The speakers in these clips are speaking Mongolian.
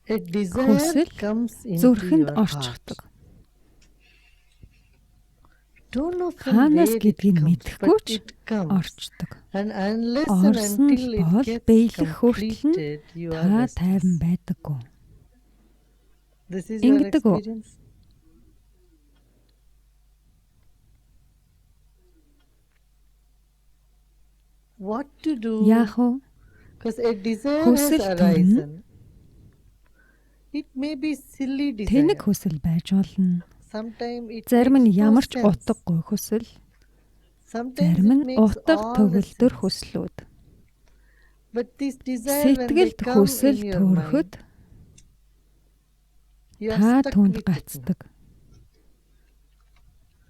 A desire Хүсэл comes into зүрхэнд your heart. орчихдог. Don't know from Хаанаас where it гэдгийг comes, мэдэхгүй but ч it comes. орчдог. And unless and Орсон until л it бол gets биелэх хүртэл нь completed, you are та тайван restless. байдаггүй. This is your Ингэдэг үү? experience. What to do? Яах вэ? Because a desire has Хүсэл төрнө. arisen. It may be silly Тэнэг desire. хүсэл байж болно. Sometimes it Зарим нь makes no ямар ч sense. утгагүй хүсэл, Sometimes зарим it нь makes утга all the төгөлдөр sense. хүслүүд. But this desire, when they Сэтгэлд come хүсэл in your төрөхөд mind, you are та stuck түүнд with it now. гацдаг.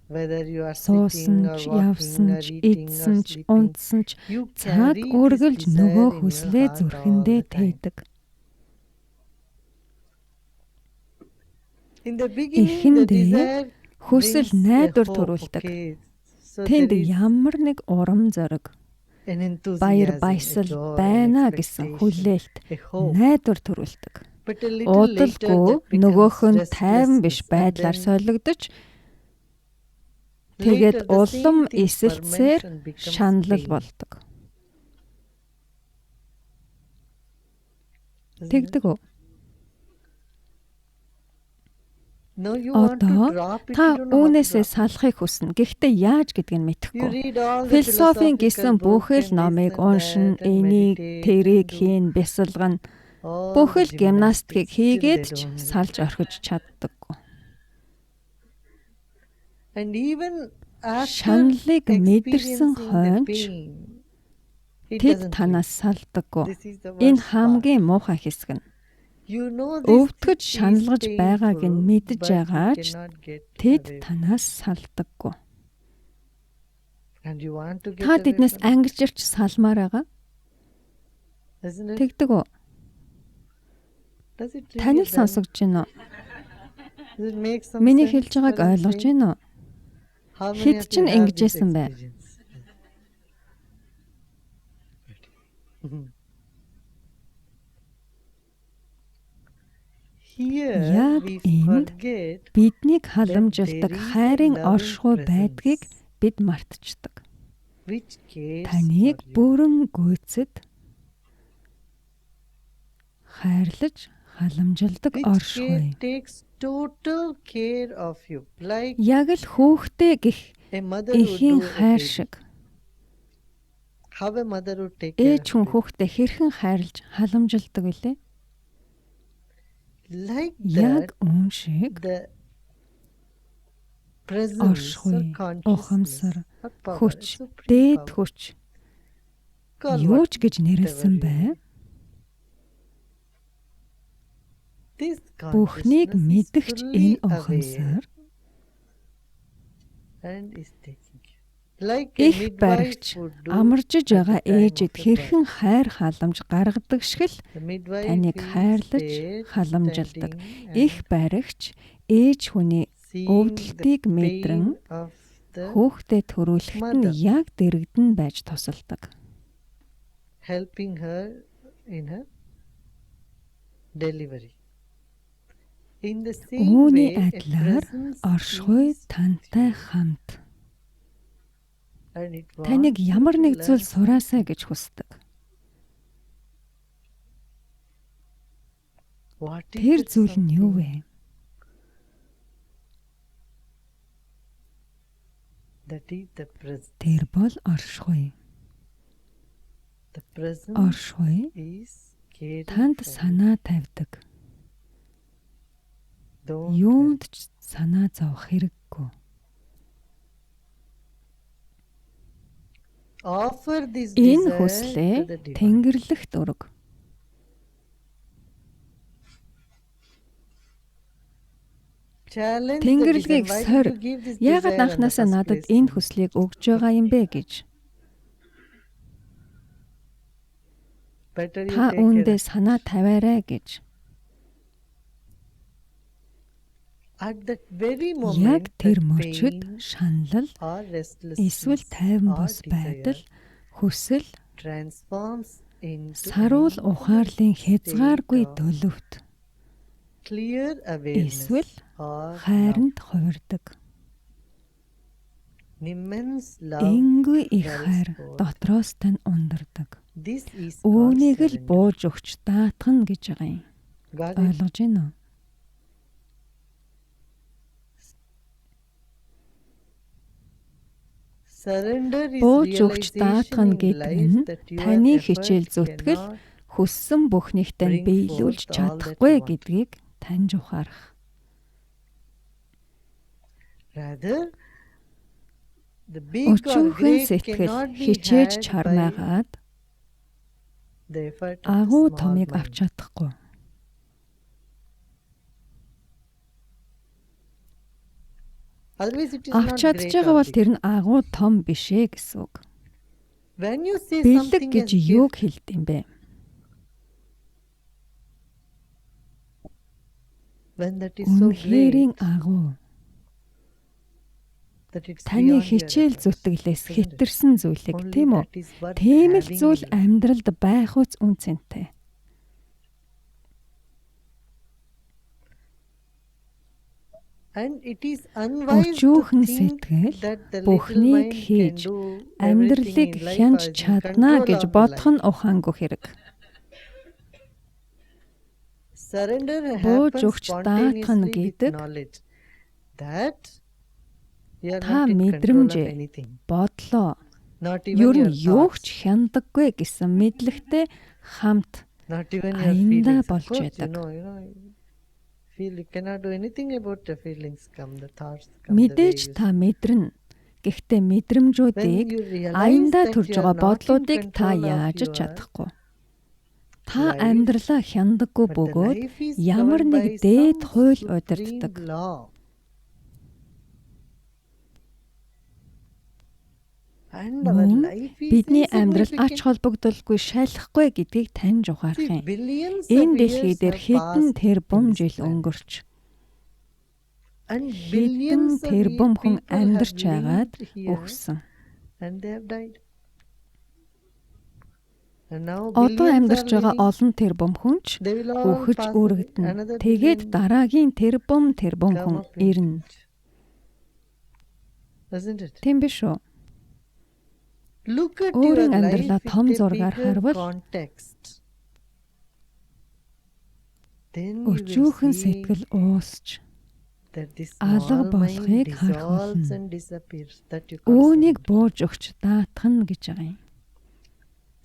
Whether you are Суусан sitting or ч, walking явсан or ч, eating or идсэн ч, sleeping, унтсан ч you цаг carry this үргэлж desire нөгөө in your хүслээ heart all зүрхэндээ the time. тээдэг. In the beginning, the Эхэндээ desire хүсэл brings a найдвар hope. төрүүлдэг. Okay, so Тэнд there is ямар нэг урам зориг, an баяр enthusiasm, a баясгал joy, an байна гэсэн expectation, хүлээлт, a hope. найдвар төрүүлдэг. But a little later Удалгүй that becomes нөгөөх нь тайван биш restlessness, and байдлаар then солигдож тэгээд later the same улам thing эсэлтсээр ferments and becomes шаналл pain. болдог. Isn't it? Тэгдэг үү? No, you want to Одоо drop it, та you don't know how to үүнээсээ drop it. салахыг хүснэ. Гэхдээ яаж гэдгийг нь You мэдэхгүй. read all the Философийн philosophical гэсэн books бүхэл and this номыг and уншина, that and энийг meditate тэрийг and do хийн, бясалгана. all the Бүхэл гимнастикийг gymnastics, still they хийгээд ч don't help. салж орхиж чаддаггүй. And even after Шаналлыг мэдэрсэн experiencing the хойно ч pain, it тэд doesn't leave. танаас салдаггүй. This is the Энэ worst part. хамгийн муухай хэсэг нь. You know this Өвдгөж is шаналгаж байгааг нь painful, мэдэж but you байгаа ч cannot get тэд away. танаас салдаггүй. And you want to get Та away тэднээс from it, ангижирч салмаар байгаа. isn't it? Тэгдэг үү? Does it ring a Танил bell? сонсогдож байна уу? Does it make some Миний sense хэлж байгааг what I'm ойлгож saying? байна уу? How many Хэд of ч you нь have ингэж this байсан бэ? experience? Here Яг we энд forget биднийг that there халамжилдаг is a хайрын loving оршихуй байдгийг presence бид мартчихдаг. which cares Таныг for you. бүрэн гүйцэд хайрлаж халамжилдаг Which care оршихуй. takes total care of you, like Яг л хүүхдээ гих a mother would эхийн do a хайр baby. шиг. How a mother would take care Ээж of хүн baby. хүүхдээ хэрхэн хайрлаж халамжилдаг вүлээ? Like Яг that, үүн шиг the presence or оршихуй, consciousness ухамсар, or power, хүч, supreme дээд power, хүч call юу ч гэж whatever нэрлсэн you бай. will. This Бүхнийг consciousness is мэдгч fully энэ aware ухамсар and is taking care. Like a их midwife баригч would do амаржиж at the байгаа time of ээжид a birth. хэрхэн хайр халамж гаргадаг шиг л The midwife таныг is хайрлаж there халамжилдаг. standing Их and баригч ээж хүний seeing the өвдөлтийг мэдрэн pain of the хүүхдээ төрүүлэхэд нь mother, яг дэргэдэн байж тусалдаг. helping her in her delivery. In the same Үүний way, a адилаар presence оршихуй is with тантай you хамт and it таныг wants you ямар to нэг learn зүйл something. сураасай гэж хүсдэг. What is Тэр that зүйл нь юу something? вэ? That is the presence. Тэр бол оршихуй. The presence Оршихуй is caring танд for you. санаа тавьдаг. Don't worry. Юунд ч санаа зовох хэрэггүй. Offer this Энэ desire to хүслээ the divine. Тэнгэрлэгт өрг. Challenge the desire. Тэнгэрлэгийг Why did сорь. you give this Яагаад desire on the анхнаасаа first надад place? энэ хүслийг өгж байгаа юм бэ гэж. Better you Та take care үүндээ of санаа it. тавиарай гэж. At that very Яг moment, тэр that мөчид pain шаналл or эсвэл restlessness тайван or бус байдал desire хүсэл transforms into an саруул infinite ухаарлын state хязгааргүй of төлөвт Clear awareness Эсвэл or love. хайранд хувирдаг. Immense love Энгүй их wells хайр forth. дотроос тань ундардаг. This is called Үүнийг л surrender. бууж өгч даатгана гэж байгаа юм. Got it? Ойлгож байна уу? Surrender is Бууж өгч realization даатгана in гэдэг life нь that your таны effort хичээл зүтгэл cannot хүссэн бүхнийг тань bring биелүүлж forth all that чадахгүй you want. гэдгийг таньж ухаарах. Rather, the big or Өчүүхэн great сэтгэл cannot be хичээж had by чармайгаад the effort of the агуу small томыг mind. авч чадахгүй. Otherwise, it is Авч not чадж great байгаа or бол big. тэр нь агуу том биш ээ гэсэн үг. When you say Бэлэг something гэж as gift, юуг хэлдэг юм бэ? when that is so Үнэхээрийн great агуу. that it's Таны beyond your хичээл efforts, зүтгэлээс isn't it? хэтэрсэн зүйлийг Only тийм үү? that is worth Тийм л having зүйл in life. амьдралд байх үз үн цэнтэй. And it is unwise to Өчүүхэн think сэтгэл that the little бүхнийг mind can хийж do everything амьдралыг in life хянж or is in чадна control гэж of the бодох life. нь ухаангүй хэрэг. Surrender Бууж happens өгч даатгана spontaneously with гэдэг knowledge that you are та not in control of мэдрэмжээ anything, бодлоо not even ер нь your юу ч thoughts, хяндаггүй гэсэн мэдлэгтэй хамт not even your аяндаа feelings. Of болж course, you байдаг. know, feel you cannot do anything about the feelings come, the thoughts come, the way Мэдээж you та мэдэрнэ. Гэхдээ When мэдрэмжүүдийг you realize аяндаа that төрж you are байгаа not in бодлуудыг та control of яаж ч your чадахгүй. Та life, амьдралаа хяндаггүй but the бөгөөд life is ямар governed нэг by дээд some хууль supreme удирддаг. law. And our Мөн life is бидний амьдрал ач insignificant. холбогдолгүй шалахгүй гэдгийг таньж ухаарах See, юм. billions of Энэ years дэлхий дээр have хэдэн passed тэрбум in this жил planet. өнгөрч And хэдэн billions of тэрбум хүн people have амьдарч байгаад lived here үхсэн. and they have died. And now Одоо billions are амьдарч байгаа living. олон тэрбум хүн ч They will all үхэж pass away. үрэгдэнэ. Another Тэгээд billion дараагийн тэрбум тэрбум come хүн up in ирнэ. future. Isn't it? Тийм биш үү? Look at your Өөрийн life амьдралаа with том a зургаар bigger харвал context. Then you will өчүүхэн see сэтгэл уусч that this алга small mind болохыг харах dissolves болно. and disappears. That you call Үүнийг surrender. бууж өгч даатгана гэж байгаа юм.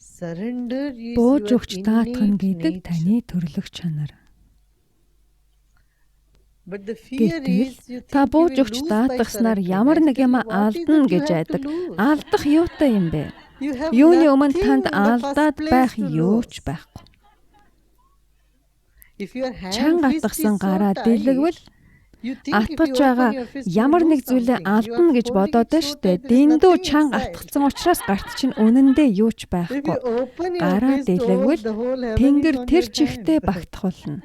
Surrender is Бууж your өгч даатгана innate гэдэг nature. таны төрлөх чанар. But the fear Гэтэл is you та think you бууж will өгч lose by даатгахснаар surrendering. ямар нэг Actually, юм what is алдна that you гэж have to айдаг. lose? Алдах юутай юм бэ? You have Юуны өмнө nothing танд in the first алдаад place байх to юу ч lose. байхгүй. If your hand Чанга fist is атгасан so гараа tight, дэлгвэл you think if атгаж you open байгаа your fist, you ямар will нэг lose зүйлээ something. You алдна are гэж holding бодоод it so штэ. tight, there is Дэндүү nothing чанга inside. атгацсан учраас гарт чинь үнэндээ юу ч If байхгүй. you open your Гараа fist, all дэлгвэл the whole heaven is тэнгэр on тэр your чигтээ hand. багтах болно.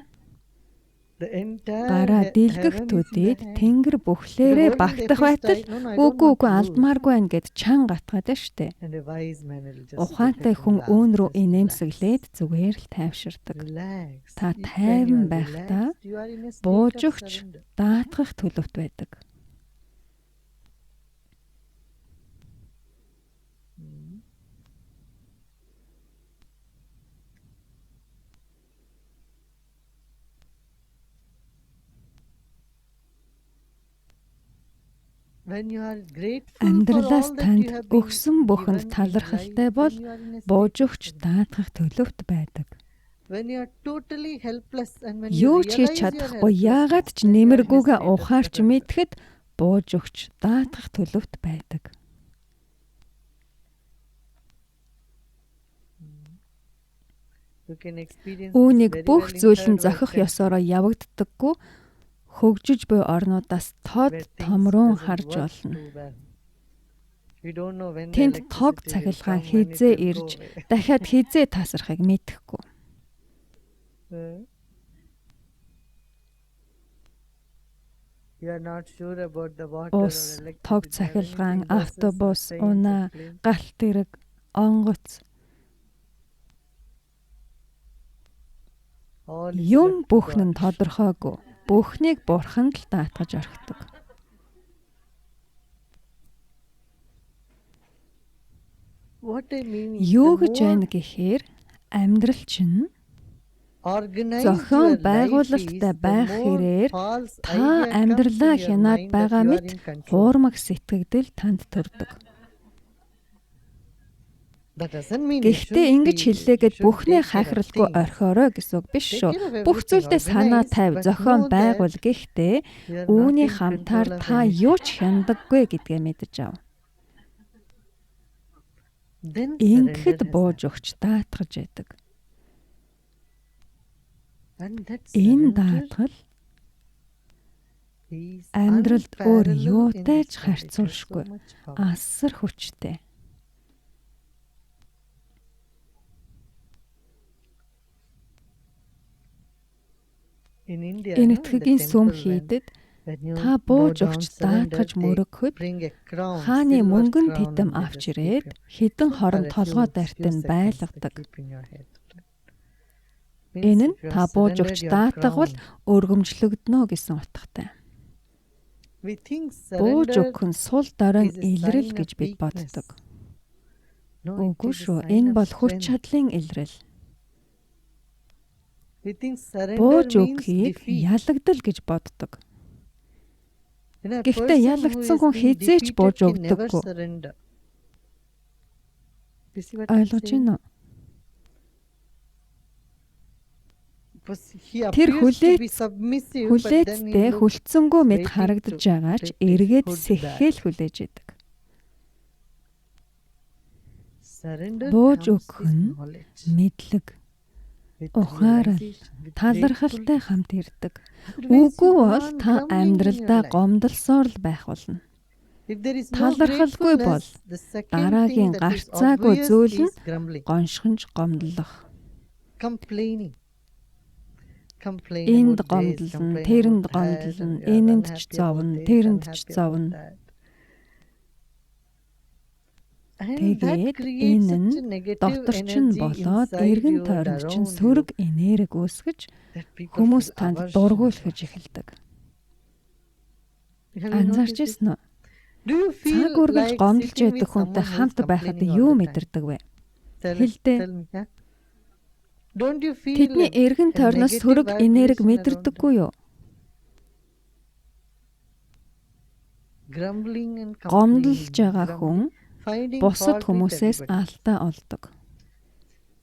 The entire Гараа дэлгэх heaven is in the төдийд hand. тэнгэр If you're бүхлээрээ holding the багтах fist байтал tight, no, no, I don't үгүй want үгүй to lose. алдмааргүй байна гэд чанга атгаад штэ. And a wise man will just look Ухаантай at and хүн laugh, үүн рүү just relax. инээмсэглээд зүгээр л тайвширдаг. Relax. Та When you тайван are байхдаа relaxed, you are in a state бууж of өгч surrender. даатгах төлөвт байдаг. When you are grateful for Амьдралаас all that you танд have been өгсөн бүхэнд given in life, талархалтай then бол you are in a state бууж of өгч surrender. даатгах төлөвт байдаг. When you are totally helpless and when you Юу ч хийж realize your чадахгүй яагаад helplessness, ч then you are in a нэмэргүйгээ state of ухаарч surrender. мэдэхэд бууж өгч даатгах төлөвт байдаг. You can experience this Үүнийг very бүх well in зүйл нь third world зохих countries ёсороо явагддаггүй хөгжиж буй орнуудаас тод where things томрон doesn't харж work болно. too well. You don't know when the Тэнд тог electricity will цахилгаан come, when it хизээ will go ирж away. дахиад хизээ тасрахыг мэдэхгүй. You are not sure about the water or Ус, тог electricity or цахилгаан, anything, buses or автобус, trains or унаа, planes. галт тэрэг, онгоц. Юм бүхэн нь тодорхойгүй. Бүхнийг Бурханд л даатгаж орхидог. Юу гэж байна гэхээр амьдрал чинь зохион байгуулалттай байх хэрээр та амьдралаа хянаад байгаа мэт хуурмаг сэтгэгдэл танд төрдөг. Гэхдээ ингэж хэллээгээд бүхнээ хахиралгүй орхиорой гэсэн үг биш шүү. Бүх зүйлдээ санаа тавь, зохион байгуул. Гэхдээ үүний хамтаар та юу ч хяндаггүй гэдгээ мэдэж ав. Ингэхэд бууж өгч даатгаж яадаг. Энэ даатгал амьдралд өөр юутай ч харьцуулшгүй асар хүчтэй. Энэтхэгийн сүм хийдэд та бууж өгч даатгаж мөрөгөхөд хааны мөнгөн титэм авч ирээд хэдэн хором толгой дайрт нь байлгадаг. Энэ нь та бууж өгч даатгавал өргөмжлөгдөнө гэсэн утгатай. Бууж өгөх нь сул дорой илрэл гэж бид боддог. Үгүй шүү. Энэ бол хүч чадлын илрэл. Бууж өгөхийг ялагдал гэж боддог. Гэхдээ ялагдсан хүн хэзээ ч бууж өгдөггүй. Ойлгож байна уу? Тэр хүлээцтэй хүлцэнгүй мэт харагдаж байгаа ч эргээд сэхэхээ л хүлээж идэг. Бууж өгөх нь мэдлэг, ухаарал, талархалтай хамт ирдэг. Үгүй бол та амьдралдаа гомдолсоор л байх болно. Талархалгүй бол дараагийн гарцаагүй зүйл нь гоншхонж гомдлох. Энд гомдлон, тэрэнд гомдлон, энэнд ч зовно, тэрэнд ч зовно. Тэгээд энэ нь дотор чинь болоод эргэн тойронд чинь сөрөг энерги үүсгэж хүмүүс танд дургуйлахж эхэлдэг. Анзаарч ирсэн үү? Цаг үргэлж гомдолж байдаг хүнтэй хамт байхад юу мэдэрдэг вэ? Хэлдээ. Тэдний эргэн тойрноос сөрөг энерги мэдэрдэггүй юу? Гомдолж байгаа хүн бусад хүмүүсээс алдаа олдог.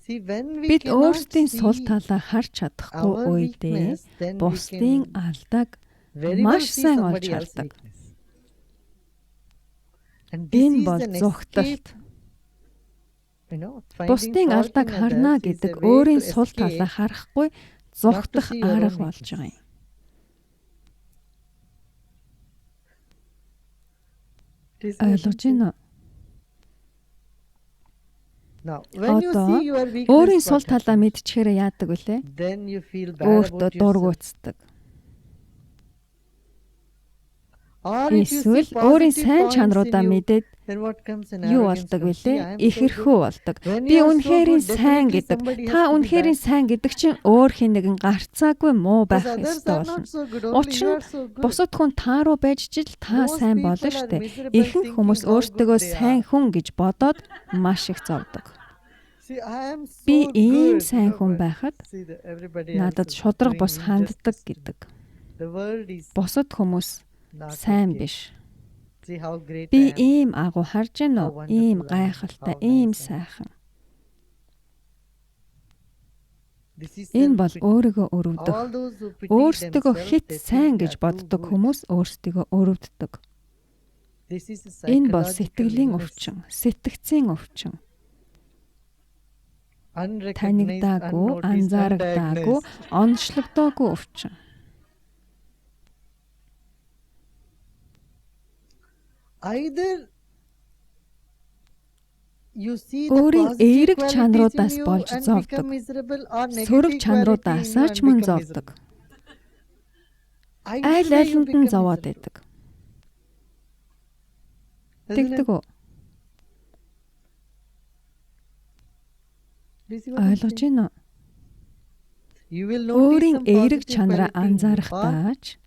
Бид өөрсдийн сул талаа харж чадахгүй үедээ бусдын алдааг маш сайн олж хардаг. Энэ бол зугталт. Бусдын алдааг харна гэдэг өөрийн сул талаа харахгүй зугтах арга болж байгаа юм. Ойлгож байна уу? Одоо өөрийн сул талаа мэдчихээрээ яадаг вүлээ? Өөртөө дургуутсдаг. Эсвэл өөрийн сайн чанаруудаа мэдээд юу болдог вүлээ? Ихэрхүү болдог. Би үнэхэрийн сайн гэдэг. Та үнэхэрийн сайн гэдэг чинь өөр хэн нэгэн гарцаагүй муу байх ёстой болно. Учир нь бусад хүн та руу байж жил та сайн болно штэ. Ихэнх хүмүүс өөртөөгөө сайн хүн гэж бодоод маш их зовдог. Би ийм сайн хүн байхад надад шударга бус ханддаг гэдэг. Бусад хүмүүс сайн биш. Би ийм агуу харж байна уу? Ийм гайхалтай, ийм сайхан. Энэ бол өөрийгөө өрөвдөх. Өөрсдөө хэт сайн гэж боддог хүмүүс өөрсдийгөө өрөвддөг. Энэ бол сэтгэлийн өвчин, сэтгцийн өвчин. Танигдаагүй, анзаарагдаагүй, онцлогдоогүй өвчин. Өөрийн эерэг чанаруудаас болж зовдог. Сөрөг чанаруудаасаа ч мөн зовдог. Айл айланд нь зовоод байдаг. Тэгдэг үү? Ойлгож байна уу? Өөрийн эерэг чанараа анзаарахтаа ч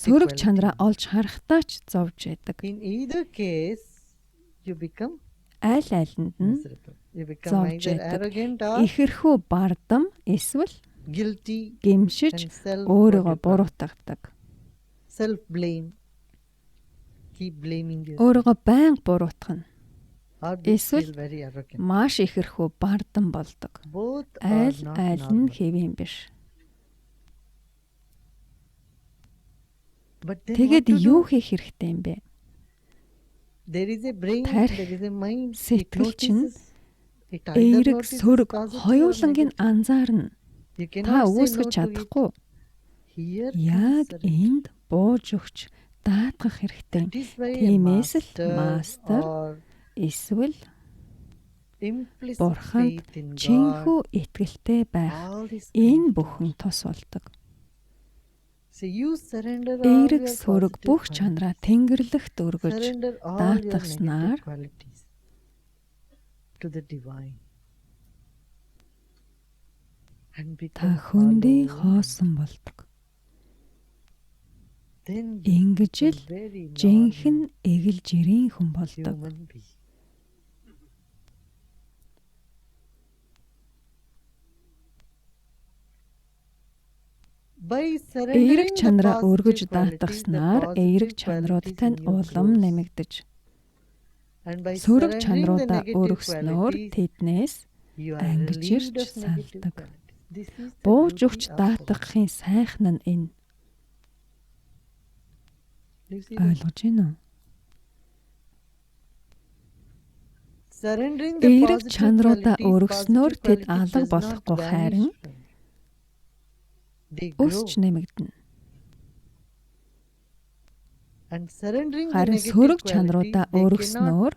сөрөг чанараа олж харахтаа ч зовж байдаг. Аль алинд нь зовж байдаг. Ихэрхүү бардам эсвэл гэмшиж өөрийгөө буруутгадаг. Өөрийгөө байнга буруутгана. Эсвэл маш ихэрхүү бардам болдог. Аль аль нь хэвийн биш. Тэгээд юу хийх хэрэгтэй юм бэ? Тархи, сэтгэл чинь эерэг, сөрөг хоёуланг нь анзаарна. Та үүсгэж чадахгүй. Яг энд бууж өгч даатгах хэрэгтэй. Тиймээс л мастер эсвэл Бурханд чинхүү итгэлтэй байх энэ бүхэн тус болдог. Эерэг сөрөг бүх чанараа Тэнгэрлэгт өргөж даатгаснаар та хөндий хоосон болдог. Ингэж л жинхэнэ эгэл жирийн хүн болдог. Эерэг чанараа өргөж даатгаснаар эерэг чанарууд тань улам нэмэгдэж, сөрөг чанаруудаа өргөснөөр тэднээс ангижирч салдаг. Бууж өгч даатгахын сайхан нь энэ. Ойлгож байна уу? Эерэг чанаруудаа өргөснөөр тэд алга болохгүй, харин өсч нэмэгдэнэ. Харин сөрөг чанаруудаа өргөснөөр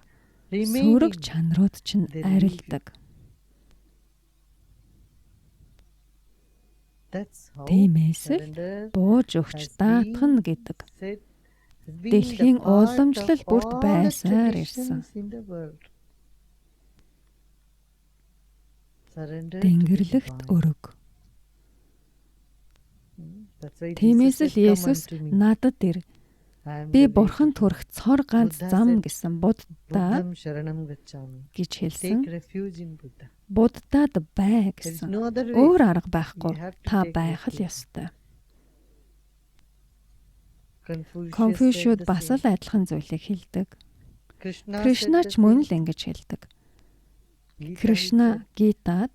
сөрөг чанарууд чинь арилдаг. Тиймээс л бууж өгч даатгана гэдэг дэлхийн уламжлал бүрт байсаар ирсэн. Тэнгэрлэгт өрөг. Тиймээс л Есүс надад ир. Би Бурханд хүрэх цор ганц зам гэсэн Будда гэж хэлсэн. Буддад бай гэсэн. Өөр арга байхгүй. Та байх л ёстой. Конфуциуд бас л адилхан зүйлийг хэлдэг. Кришна ч мөн л ингэж хэлдэг. Кришна Гитад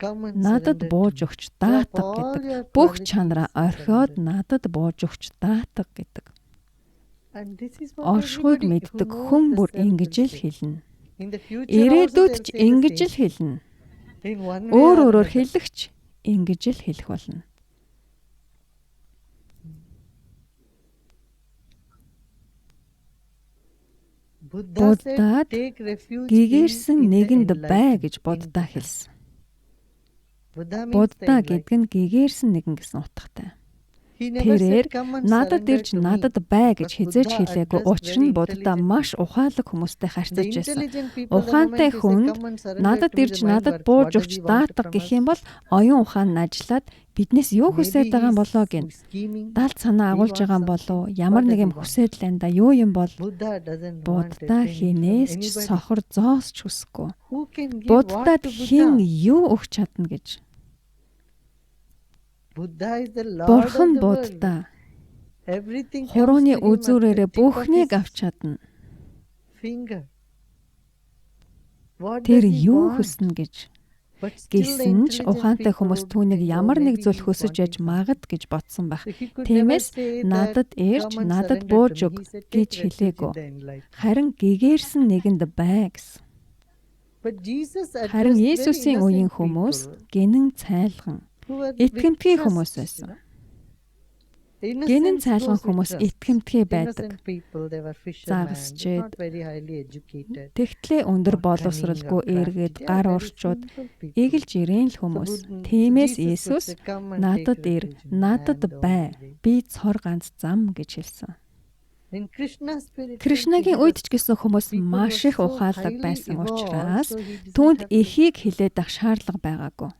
надад бууж өгч даатга гэдэг. Бүх чанараа орхиод надад бууж өгч даатга гэдэг. Оршихуйг мэддэг хүн бүр ингэж л хэлнэ. Ирээдүйд ч ингэж л хэлнэ. Өөр өөрөөр хэлэх ч ингэж л хэлэх болно. Буддад гэгээрсэн нэгэнд бай гэж Будда хэлсэн. Будда гэдэг нь гэгээрсэн нэгэн гэсэн утгатай. Тэрээр надад ирж надад бай гэж хизээж хэлээгүй. Учир нь Будда маш ухаалаг хүмүүстэй харьцаж байсан. Ухаантай хүнд надад ирж надад бууж өгч даатга гэх юм бол оюун ухаан нь ажиллаад биднээс юу хүсээд байгаа юм болоо гин. Далд санаа агуулж байгаа юм болов уу? Ямар нэг юм хүсээд л энэ да юу юм бол? Будда хинээс ч сохор зоос ч хүсэхгүй. Буддад хэн юу өгч чадна гэж. Бурхан Будда хурууны үзүүрээрээ бүхнийг авч чадна. Тэр юу хүснэ гэж гэсэн ч ухаантай хүмүүс түүнийг ямар нэг зүйл хүсэж яж магад гэж бодсон байх. Тиймээс надад ирж надад бууж өг гэж хэлээгүй. Харин гэгээрсэн нэгэнд бай гэсэн. Харин Есүсийн үеийн хүмүүс гинэн цайлган итгэмтгий хүмүүс байсан. Гинэн цайлган хүмүүс итгэмтгий байдаг. Загасчээд тэгтлээ өндөр боловсралгүй эргээд гар урчууд эгэлж ирээн л хүмүүс. Тиймээс Есүс надад ир, надад бай, би цор ганц зам гэж хэлсэн. Кришнагийн үед ч гэсэн хүмүүс маш их ухаалаг байсан учраас түүнд эхийг хилээд ах шаардлага байгаагүй.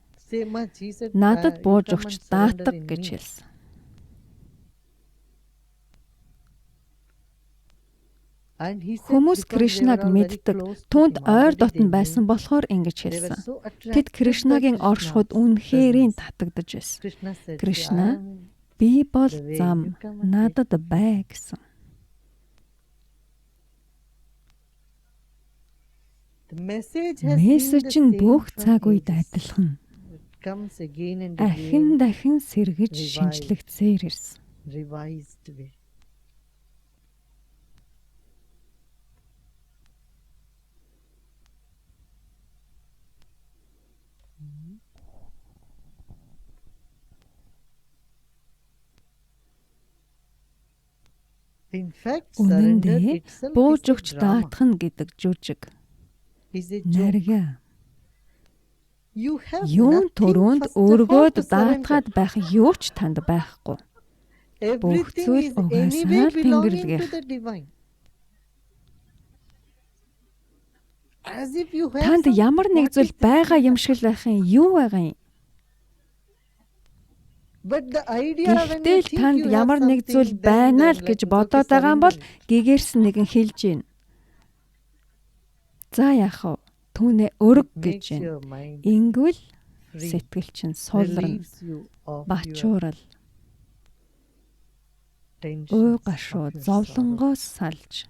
Надад бууж өгч даатга гэж хэлсэн. Хүмүүс Кришнаг мэддэг, түүнд ойр дотно байсан болохоор ингэж хэлсэн. Тэд Кришнагийн оршихуйд үнэхээрийн татагдаж байсан. Кришна, би бол зам, надад бай гэсэн. Мессеж нь бүх цаг үед адилхан. Ахин дахин сэргэж шинжлэгдсээр ирсэн. Үнэн дээр бууж өгч даатгах гэдэг жүжиг. Нарийн. Юун түрүүнд өргөөд даатгаад байх юу ч танд байхгүй. Бүх зүйл угаасаа л тэнгэрлэгийнх. Танд ямар нэг зүйл байгаа юм шиг л байх юм, юу байгаа юм? Гэхдээ л танд ямар нэг зүйл байна л гэж бодоод байгаа юм бол гэгэрсэн нэгэн хэлж байна. За яах вэ? Түүнээ өрг гэж байна. Ингэвэл сэтгэл чинь сулрна, бачуурал, ой гашуу зовлонгоос салж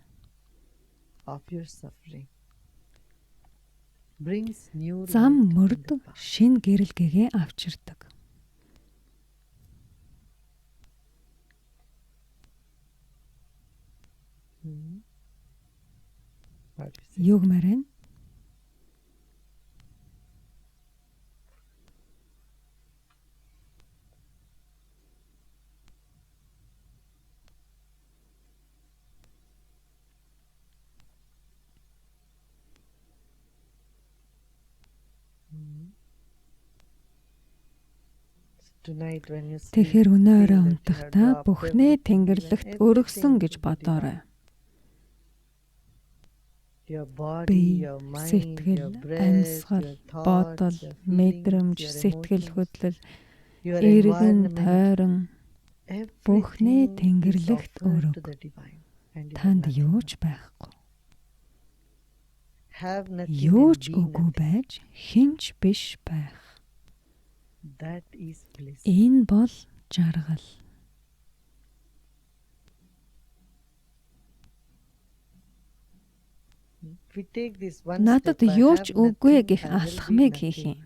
зам мөрд шинэ гэрэлгээгээ авчирдаг. Юу гэмээр байна? Тэгэхээр өнөө орой унтахдаа бүхнээ тэнгэрлэгт өргөсөн гэж бодоорой. Бие, сэтгэл, амьсгал, бодол, мэдрэмж, сэтгэл хөдлөл, эргэн тойрон бүхнээ тэнгэрлэгт өрөг. Танд юу ч байхгүй. Юу ч үгүй байж хэн ч биш байх. Энэ бол жаргал. Надад юу ч үгүй гэх алхмыг хийх юм.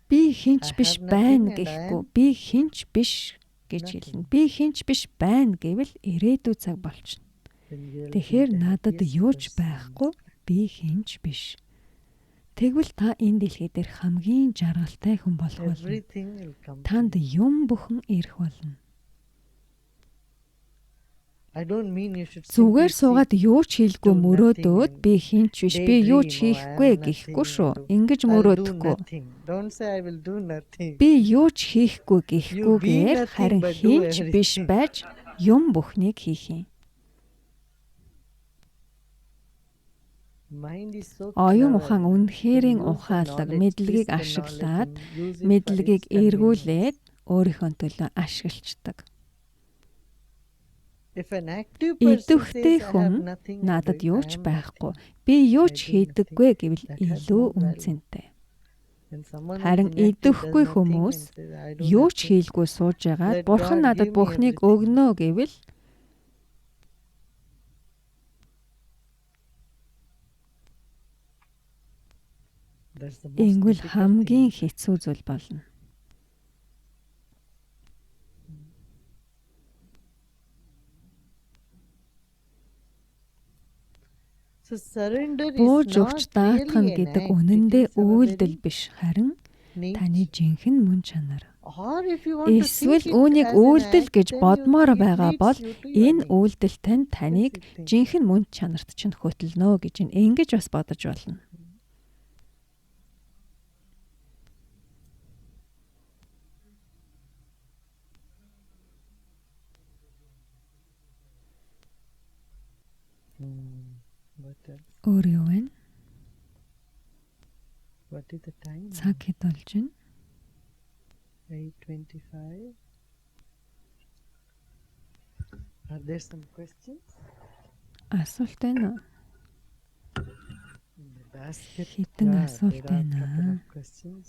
Би хэн ч биш байна гэхгүй, би хэн ч биш гэж хэлнэ. Би хэн ч биш байна гэвэл ирээдүй цаг болчихно. Тэгэхээр надад юу ч байхгүй, би хэн ч биш. Тэгвэл та энэ дэлхий дээр хамгийн жаргалтай хүн болох болно. Танд юм бүхэн ирэх болно. Зүгээр суугаад юу ч хийлгүй мөрөөдөөд би хэн ч биш, би юу ч хийхгүй гэхгүй шүү. Ингэж мөрөөдөхгүй. Би юу ч хийхгүй гэхгүйгээр харин хэн ч биш байж юм бүхнийг хийх юм. Оюун ухаан үнэхээрийн ухаалаг мэдлэгийг ашиглаад мэдлэгийг эргүүлээд өөрийнхөө төлөө ашиглачдаг. Идэвхтэй хүн надад юу ч байхгүй, би юу ч хийдэггүй гэвэл илүү үнэ цэнтэй. Харин идэвхгүй хүмүүс юу ч хийлгүй сууж байгаад Бурхан надад бүхнийг өгнө гэвэл ингэвэл хамгийн хэцүү зүйл болно. Бууж өгч даатгах нь гэдэг үнэндээ үйлдэл биш, харин таны жинхэнэ мөн чанар. Эсвэл үүнийг үйлдэл гэж бодмоор байгаа бол энэ үйлдэл тань таныг жинхэнэ мөн чанарт чинь хөтөлнө гэж ингэж бас бодож болно. What else? Өөр юу вэ? What is the time? Цаг хэд болж байна? 8:25. Are there some questions? Асуулт байна уу? In the basket? Хэдэн Yeah, асуулт there are байна? couple of questions.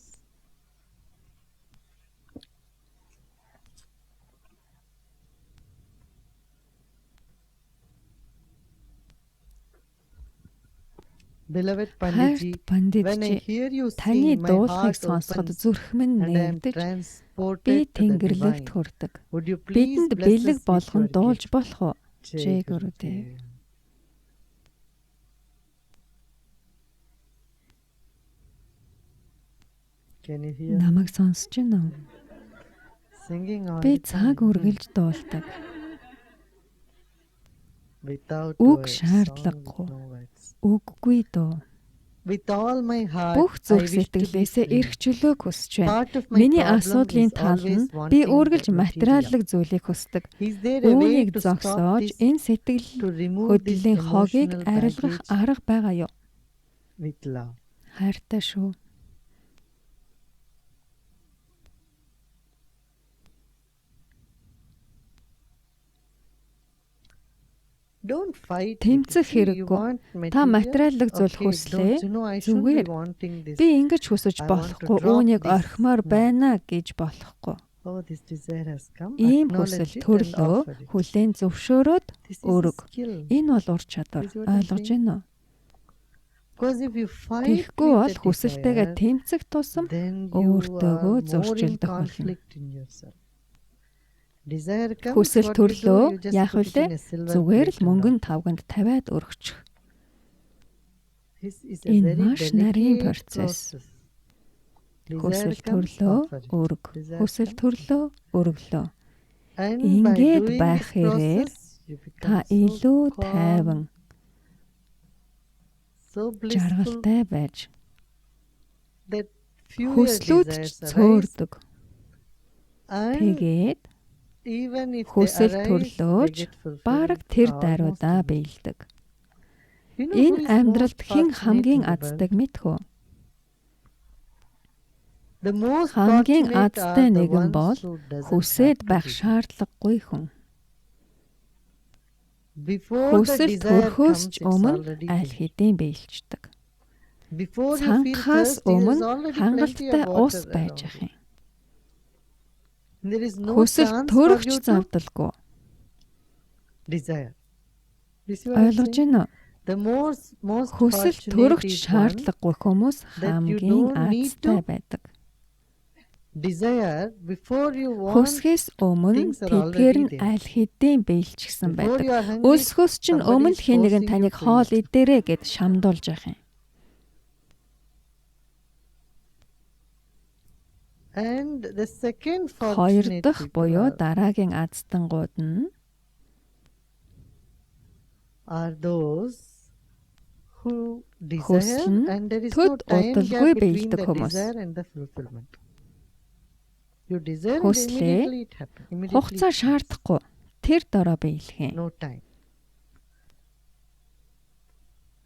Beloved Panditji, Хайрт Пандитжи, when I hear you таны sing, my дуулахыг heart сонсоход opens зүрх минь and I am нээгдэж, би transported to the тэнгэрлэгт divine. хүрдэг. Would you please Бидэнд bless бэлэг us with болгон your дуулж gift? болох уу? Jai Jai Gurudev. Gurudev. Can you hear me? Намайг сонсож байна уу? Singing all Би the цаг time. үргэлж дуулдаг. Without Үг words, song with шаардлагагүй. no words. Үггүй дуу. With all my heart, Бүх I зүрх wish to be сэтгэлээсээ free. эрх чөлөөг хүсэж байна. Part of my Миний problem асуудлын is тал нь always би wanting the үргэлж material. материаллык зүйлийг хүсдэг. Is there a way Үүнийг to stop зогсоож this, энэ сэтгэл to remove this хөдлөлийн хогийг emotional арилгах baggage арга байгаа юу? with love? Хайртай шүү. Don't fight with it. Тэмцэх See, you хэрэггүй. want Та material? материаллык зүйл Okay, хүслээ. don't you know I shouldn't be Зүгээр. wanting this. Би ингэж хүсэж I want to болохгүй. drop Үүнийг this. орхимоор No. байна гэж болохгүй. Oh, this desire has come. Ийм Acknowledge хүсэл it and төрлөө offer it. хүлээн зөвшөөрөөд This is a өрөг. skill. Энэ бол ур чадвар. This is what I'm Ойлгож saying. байна уу? Because if you fight Тэгэхгүй with бол the хүсэлтэйгээ desire, тэмцэх тусам then you are өөртөөгөө more in зөрчилдөх болно. conflict in yourself. Desire comes, Хүсэл what you do, төрлөө you just яах put it вүлээ? in a silver Зүгээр plate л and мөнгөн offer. тавганд тавиад өргөчих. This is a Энэ very маш нарийн delicate процесс. process. Desire Хүсэл comes, төрлөө offer it. өрг. Desire Хүсэл comes. төрлөө өрглөө. And by Ингээд doing байх this хэрээр process, you та become so илүү calm, тайван, so blissful жаргалтай байж that fewer хүслүүд ч desires arise цөөрдөг. and Тэгээд even if they хүсэл arise, they төрлөөч get fulfilled бараг тэр almost даруйдаа immediately. биелдэг. You know who Энэ is most амьдралд хэн fortunate хамгийн in the world? азтайг мэдэх үү? The most Хамгийн fortunate are азтай the нэгэн ones бол who doesn't have хүсээд to байх desire. шаардлагагүй хүн. Before the Хүсэл desire төрөхөөс comes, ч it's өмнө already аль there. хэдийн биелждэг. Before you feel Цанхаас thirsty, there's өмнө already plenty хангалттай of ус water байж around ах you. юм. There is no Хүсэл chance for төрөх ч you to завдалгүй. desire. You see what I'm Ойлгож saying? байна уу? The most Хүсэл fortunate төрөх ч is one шаардлагагүй хүмүүс that you хамгийн don't need азтай to байдаг. desire before you want. Хүсхээс өмнө Things are тэдгээр already нь there. аль хэдийн биелчихсэн Before байдаг. you are hungry, Өлсөхөөс чинь somebody өмнө is л хэн нэгэн forcing you таныг to хоол eat. идээрэй гэд шамдуулж явах юм. And the second Хоёр fortunate дахь people буюу are, дараагийн азтангууд нь are those who desire Хүсэл нь and there is төд no time удалгүй gap between биелдэг the хүмүүс. desire and the fulfillment. You desire and Хүслээ immediately it happens. Immediately хугацаа it comes. шаардахгүй тэр дорой биелэх юм. No time.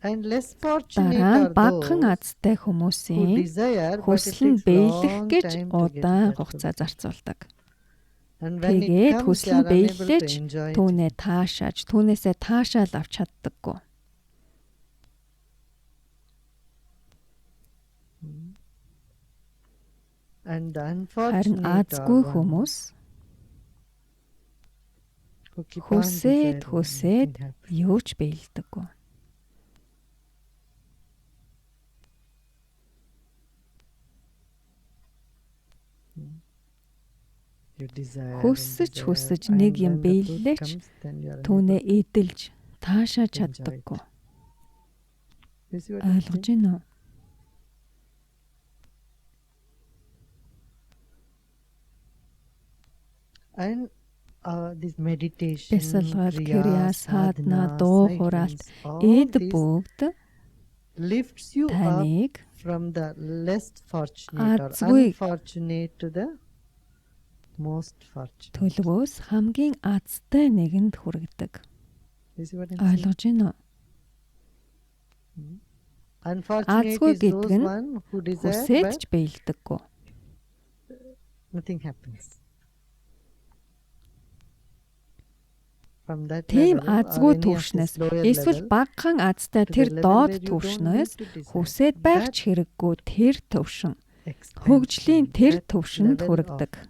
And less fortunate Дараа нь are багахан those азтай who хүмүүсийн desire but it хүсэл нь takes биелэх long гэж time to get удаан that хугацаа fulfillment. зарцуулдаг. And when it Тэгээд comes, they хүсэл нь are unable to биеллээч enjoy it. түүнээ таашааж, түүнээсээ таашаал авч чаддаггүй. And the Харин unfortunate are азгүй ones хүмүүс who keep on хүсээд desiring, хүсээд nothing happens. юу ч биелдэггүй. You desire and Хүсэж desire, хүсэж and нэг юм when the truth биеллээч comes, then you are unable түүнээ эдэлж таашааж to enjoy it. чаддаггүй. You see what I'm Ойлгож saying? байна уу? And this meditation, Бясалгал, kriya, крия, садна, sadhana, дуу хураалт silence, all эд these бүгд lifts you up таныг from the less fortunate or азгүй unfortunate to the most fortunate. төлөвөөс хамгийн азтай нэгэнд хүргэдэг. You see what I'm saying? Ойлгож байна уу? Азгүй гэдэг нь хүсээд ч биелдэггүй. Nothing happens. Тийм азгүй түвшнээс эсвэл багахан азтай тэр доод түвшнээс хүсээд байх ч хэрэггүй тэр түвшин хөгжлийн тэр түвшинд хүргэдэг.